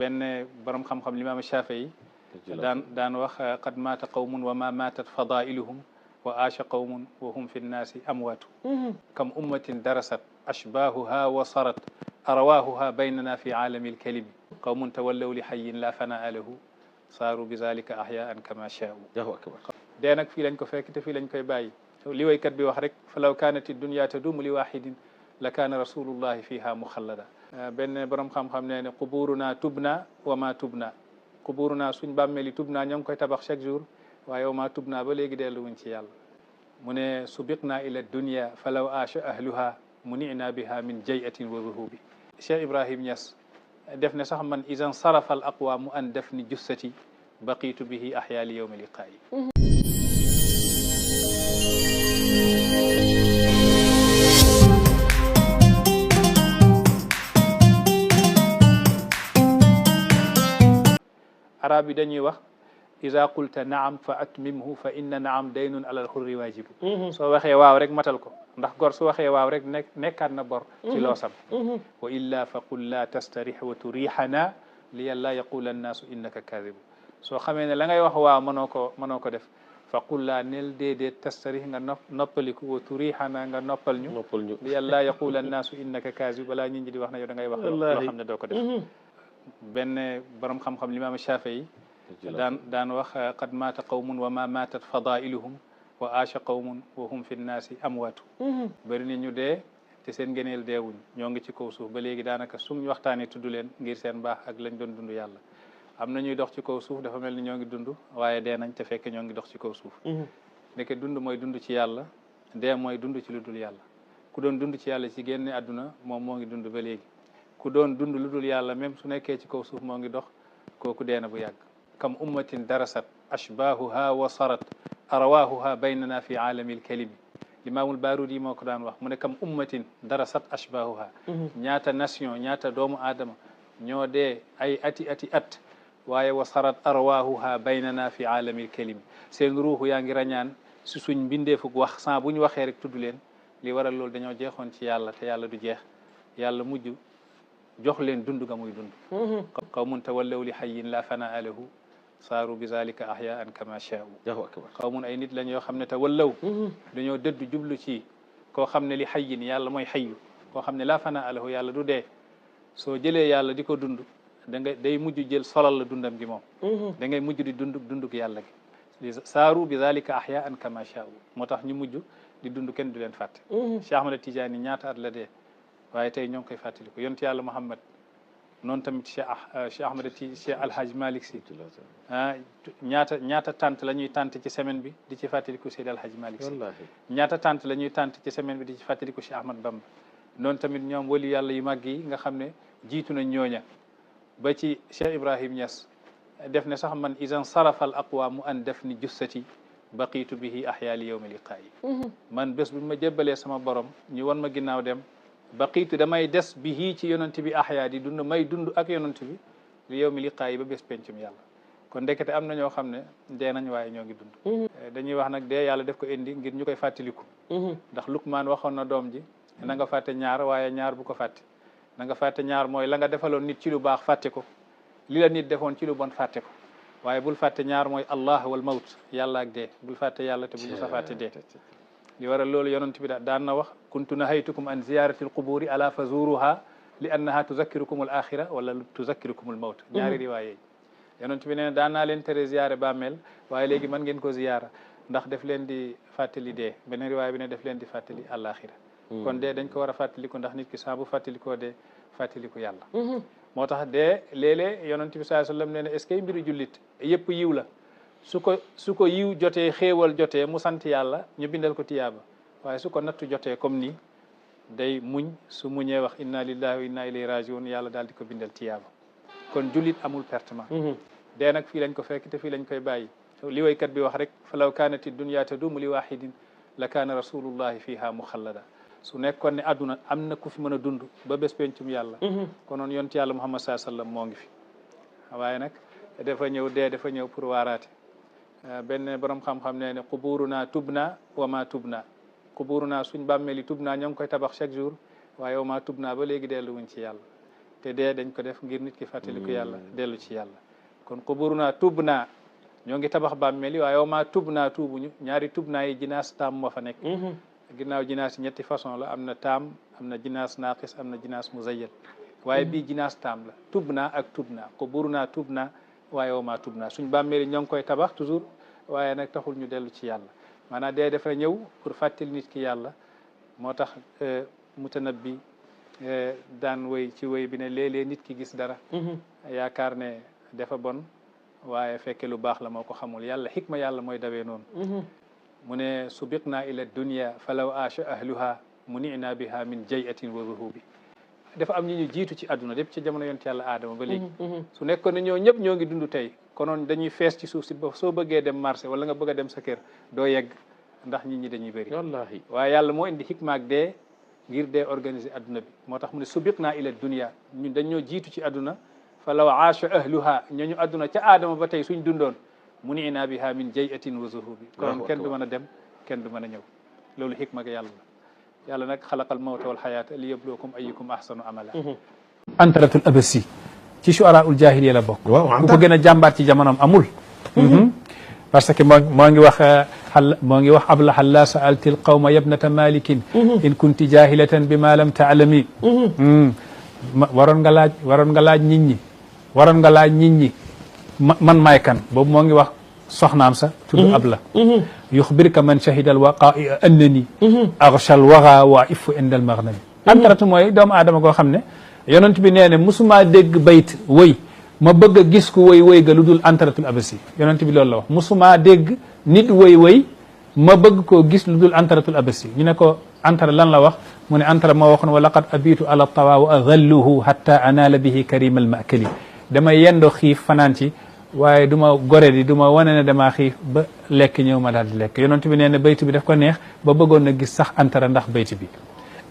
benn borom xam-xam limaam Shafii daan wax qad maata qawmun wa ma maatat fadailuhum wa aasha qawmun wa hum fi nnaasi amwaatu kam ummatin darasat ashbaahuha wa sarat arwaahuha baynana fi aalami lkalimi qawmun tawallaw li xayin la fanaa lahu saaru bi zalika ahyaan kama shaau dee nag fii lañ ko fekk te fii lañ koy bàyyi li waykat bi wax rek fa law kaanati dunya taduumu li waxidin la kaana rasulullahi fiha muxallada benn borom xam-xam nee ne quburuna tubna wa ma tubna quburuna suñ bàmmeeli tubna ñoo ngi koy tabax chaque jour waaye wa ma tubna ba léegi delluwuñ ci yàlla mu ne subiqna ila dunya fa law aasha ahluha munina biha min jayatin wa zuhubi Cheikh Ibrahim Niass def ne sax man idan sarafa al aqwamu an dafni jussati baqitu bihi ahya li yawmi liqaayi arab yi dañuy wax ida qulta naam fa atmimhu fa inna naam daynun alal xurri waajibu soo waxee waaw rek matal ko ndax gor su waxee waaw rek nekkaat na bor ci loosam wa illa fa qul la tastarix wa turixana li yàlla yaqula annaasu innaka kaadibu soo xamee ne la ngay wax waaw mënoo ko def fa qul la nel déedéet tastarix nga noppaliku wa turixana nga noppal ñu li yàlla yaqula annaasu innaka kaadibu balaa nit ñi di wax na yow da ngay wax loo xam ne doo ko def benn borom xam-xam limaam Shafii daan wax qad maata qawmun wa ma maatat fadailuhum wa aasha qawmun wa hum fi nnaasi amwaatu bëri na ñu dee te seen ngëneel deewuñ ñoo ngi ci kaw suuf ba léegi daanaka suñ waxtaanee tudd leen ngir seen baax ak lañ doon dund yàlla am na ñuy dox ci kaw suuf dafa mel ni ñoo ngi dund waaye dee nañ te fekk ñoo ngi dox ci kaw suuf ndeke dund mooy dund ci yàlla dee mooy dund ci lu dul yàlla ku doon dund ci yàlla ci génne àdduna moom moo ngi dund ba léegi ku doon dund lu dul yàlla même su nekkee ci kaw suuf moo ngi dox kooku dee na bu yàgg kam ummatin darasat ashbaahuha wa sarat arwaahuha baynana fi aalami lkalimi limaamul Baarudi moo ko daan wax mu ne kam ummatin darasat ashbaahuha ñaata nation ñaata doomu aadama ñoo dee ay ati at waaye wa sarat arwaahuha baynana fi aalami lkalimi seen ruuxu yaa ngi rañaan si suñ mbindeefug wax sans bu ñu waxee rek tudd leen li waral loolu dañoo jeexoon ci yàlla te yàlla du jeex yàlla mujj jox leen dund ga muy dund qawmun tawallaw li xayin la fanaa lahu saaru bi zalika ahyaan kama shaau qawmun ay nit lañ yoo xam ne tawallaw dañoo dëddu jublu ci koo xam ne li xayin yàlla mooy xayyu koo xam ne la fanaa lahu yàlla du dee soo jëlee yàlla di ko dund da nga day mujj jël solal la dundam gi moom da ngay mujj di dunduk yàlla gi saaru bi zalika ahyaan kama shaau moo tax ñu mujj di dund kenn du leen fàtte Cheikh Ahmad Tidiane ñaata at la dee waaye tey ñoo ngi koy fàttaliku yonent yàlla Muhammad noonu tamit Cheikh Ahmad Cheikh Alhaj Malick Sy ñaata tant la ñuy tant ci semaine bi di ci fàttaliku Seydi Alhaj Malick Sy ñaata tant la ñuy tant ci semaine bi di ci fàttaliku Cheikh Ahmad Bamba noonu tamit ñoom wali yàlla yu màgg yi nga xam ne jiitu nañ ñooña ba ci Cheikh Ibrahim Niass def ne sax man idan sarafa al aqwaamu an dafni jussati baqitu bihi ahya li yawmi liqaayi man bés bu ma jébbalee sama borom ñu won ma ginnaaw dem baqiitu damay des bi hii ci yonent bi ahyaa di dund may dund ak yonent bi li yow mi liqaa yi ba bés pencum yàlla kon ndekete am na ñoo xam ne dee nañ waaye ñoo ngi dund dañuy wax nag dee yàlla def ko indi ngir ñu koy fàttaliku ndax Luqmaan waxoon na doom ji na nga fàtte ñaar waaye ñaar bu ko fàtte na nga fàtte ñaar mooy la nga defaloon nit ci lu baax fàtte ko li la nit defoon ci lu bon fàtte ko waaye bul fàtte ñaar mooy allah wal mawt yàlla ak dee bul fàtte yàlla te bul sa fàtte dee li waral loolu yonent bi daan na wax kuntu nahaytukum an ziyarati alquburi ala fa zuruha li annaha tuzakkirukum al axira wala tuzakkirukum al mawt ñaari riwaaye yonent bi nee daan naa leen tere ziyaare bàmmeel waaye léegi mën ngeen ko ziyaara ndax def leen di fàttali dee beneen riwaay bi ne def leen di fàttali àlaxira kon dee dañ ko war a fàttaliku ndax nit ki saa bu fàttalikoo dee fàttaliku yàlla moo tax dee léeg-léeg yonent bi sallallahu alayhi wasallam nee ne est-ce que mbiru jullit yëpp yiw la su ko yiw jotee xéewal jotee mu sant yàlla ñu bindal ko tiyaaba waaye su ko nattu jotee comme nii day muñ su muñee wax inna lillahi wa inna ilayhi rajiun yàlla daal di ko bindal tiyaaba kon jullit amul pertement dee nag fii lañ ko fekk te fii lañ koy bàyyi li waykat bi wax rek fa law kaanati dunya taduumu li wahidin la kaana rasulullahi fiha muxallada su nekkoon ne adduna am na ku fi mën a dund ba bés pencum yàlla konoon yonent yàlla Muhammad sallallahu alayhi wasallam moo ngi fi waaye nag dafa ñëw dee dafa ñëw pour waaraate benn borom xam-xam nee ne quburuna tubna wa ma tubna quburuna suñ bàmmeeli tubna ñoo ngi koy tabax chaque jour waaye wa ma tubna ba léegi delluwuñ ci yàlla te dee dañ ko def ngir nit ki fàttaliku yàlla dellu ci yàlla kon quburuna tub naa ñoo ngi tabax bàmmeel yi waaye wa maa tub naa tuubuñu ñaari tub naa yi jinaas taam moo fa nekk ginnaaw jinaas yi ñetti façon la am na taam am na jinaas naaqis am na jinaas muzayyal waaye bii jinaas taam la tub naa ak tub naa quburuna tub naa waaye wa maa tub naa suñ bàmmeel yi ñoo ngi koy tabax toujours waaye nag taxul ñu dellu ci yàlla maanaam dee dafa ñëw pour fàttali nit ki yàlla moo tax mutanabbi daan woy ci woy bi ne léeg-léeg nit ki gis dara yaakaar ne dafa bon waaye fekke lu baax la moo ko xamul yàlla xikma yàlla mooy dawee noonu mu ne subiqna ila dunya falaw aasha ahluha munina biha min jayatin wa zuhubi dafa am ñu jiitu ci àdduna lépp ci jamono yonent yàlla aadama ba léegi su nekkoon ne ñoo ñëpp ñoo ngi dund tey konoon dañuy fees ci suuf si ba soo bëggee dem marché wala nga bëgg a dem sa kër doo yegg ndax nit ñi dañuy bëri wallahi waaye yàlla moo indi xikma ak dee ngir dee organiser adduna bi moo tax mu ne subiqna ila dunya ñun dañoo jiitu ci adduna fa law aasha ahluha ñooñu adduna ca aadama ba tey suñ dundoon munina biha min jayatin wa zuhubi kon kenn du mën a dem kenn du mën a ñëw loolu xikma ga yàlla la yàlla nag xalaqal mawta wal xayaata li yabluwakum ayyukum ahsanu amala antaratul abasi ci shuaraul jahiliya la bokk ku ko gën a jàmbaat ci jamonoom amul parce que moo ngi wax abla halla sa'alti alqawma yabnata malikin in kunti jahilatan bima lam ta'lami waroon nga laaj nit ñi man maay kan boobu moo ngi wax soxnaam sa tudd abla yuxbirka man shahida alwaqa'i annani aghsha alwaga wa ifu inda almaghnami antaratu mooy doomu aadama goo xam ne yonent bi nee ne musuma dégg bayt woy ma bëgg a gis ku woy ga lu dul antaratul abasi yonent bi loolu la wax musuma dégg nit woy ma bëgg koo gis lu dul antaratul abasi ñu ne ko antara lan la wax mu ne antara moo waxoon wa laqad abitu ala tawa wa adhalluhu hatta anala bihi karim al makali dama yendo xiif fanaan ci waaye du ma gore di du ma wane ne damaa xiif ba lekk ñëw ma daal di lekk yonent bi nee ne baytu bi daf ko neex ba bëggoon na gis sax antara ndax baytu bi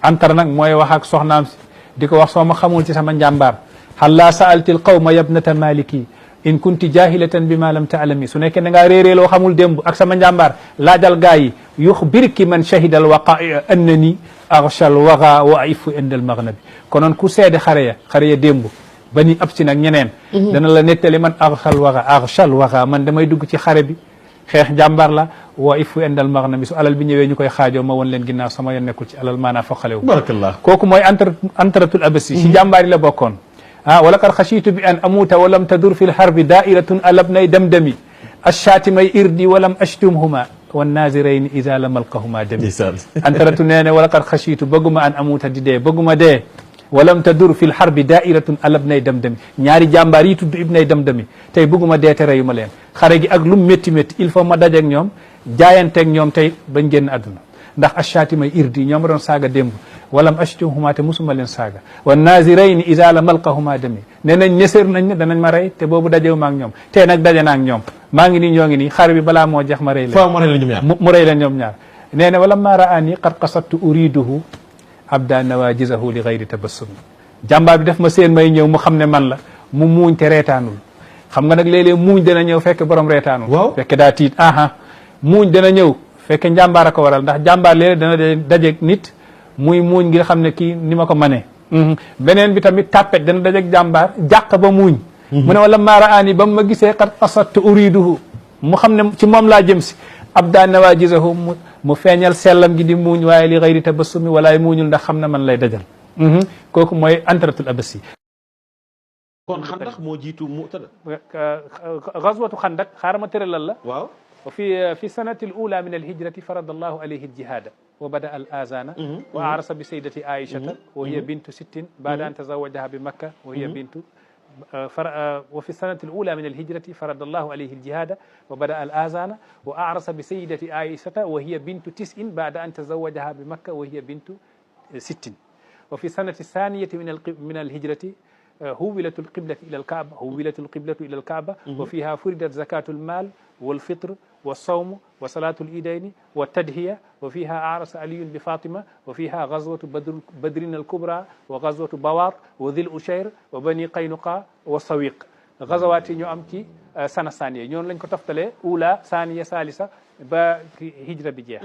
antara nag mooy wax ak soxnaam si di ko wax soo ma xamul ci sama njàmbaar halla sa'alti al qawma yabnata maliki in kunti jahilatan bima lam ta'lami su nekkee da ngaa réerée loo xamul démb ak sama njàmbaar laajal gaa yi yuxbirki man shahida al waqa'i annani aghsha al waga wa aifu inda al maghnabi konoon ku seede xare ya démb ba ni ab si nag ñeneen dana la nettali man aghsha al waga man damay dugg ci xare bi xeex njàmbaar la wa ifu inda al maghnabi su alal bi ñëwee ñu koy xaajoo ma won leen ginnaaw sama yoon nekkul ci alal maanaa foqalewu barakallah kooku mooy antaratul abasi si njàmbaar yi la bokkoon wala qad khashitu bi an amuta wa lam tadur fi lharbi dairatun alabnay damdami achatimay irdi wa lam ashtumhuma wannazirayni ida lam alqahuma dami antaratu nee ne wala qad khashitu bëgguma an amuta di dee bëgguma dee walam tadur fi lharbi dairatun alabnay damdami ñaari jàmbaar yi tudd ibnay damdami tey bëgguma dee te reyu ma leen xare gi ak lu métti métti il faut ma dajeeg ñoom jaayanteeg ñoom tey bañ génn àdduna ndax achatimay irdi ñoom doon saaga démb walam ashtumhuma te musuma leen saaga wa nazirayni isa la malqahuma demi nee nañ ñeseer nañ ne danañ ma rey te boobu dajewu ma ak ñoom te nag daje naa ak ñoom maa ngi nii ñoo ngi nii xare bi balaa moo jeex ma rey leen mu rey leen ñoom ñaar nee na wala ma raani qad qasadtu uriduhu abda nawajizahu li gayri tabassumi jàmbaar bi def ma seen may ñëw mu xam ne man la mu muuñ te reetaanul xam nga nag léeg-léeg muuñ dana ñëw fekk borom reetaanul fekk daa tiit muuñ dana ñëw fekk njàmbaar a ko waral ndax jàmbaar léeg dana dajeeg nit muy muuñ ngir xam ne kii ni ma ko manee beneen bi tamit tàppet dana dajeeg jàmbaar jàq ba muuñ mu ne wala maara aani ba ma gisee qad qasadtu uriduhu mu xam ne ci moom laa jëm si abda nawajizahu mu feeñal sellam gi di muuñ waaye li gayri tabassumi walaay muuñul ndax xam na man lay dajal kooku mooy antaratul abasi kon xandak moo jiitu mu'tada gazwatu xandak xaaral ma tëralal la waaw وفي السنة الأولى من الهجرة فرض الله عليه الجهاد وبدأ الآذان وأعرس بسيدة عائشة وهي بنت 60 بعد أن تزوجها بمكة وهي بنت وفي السنة الأولى من الهجرة فرض الله عليه الجهاد وبدأ الآذان وأعرس بسيدة عائشة وهي بنت 9 بعد أن تزوجها بمكة وهي بنت 60 وفي السنة الثانية من الهجرة هولت القبلة إلى الكعبة وفيها فرضت زكاة المال والفطر والصوم وصلاة الإيدين والتدهية وفيها أعرس علي بفاطمة وفيها غزوة بدر الكبرى وغزوة بوار وذي الأشير وبني قينقاع والصويق غزوات ñoo am ci sana saniya ñoon lañ ko toftalee ula saniya salisa ba hijra bi jeex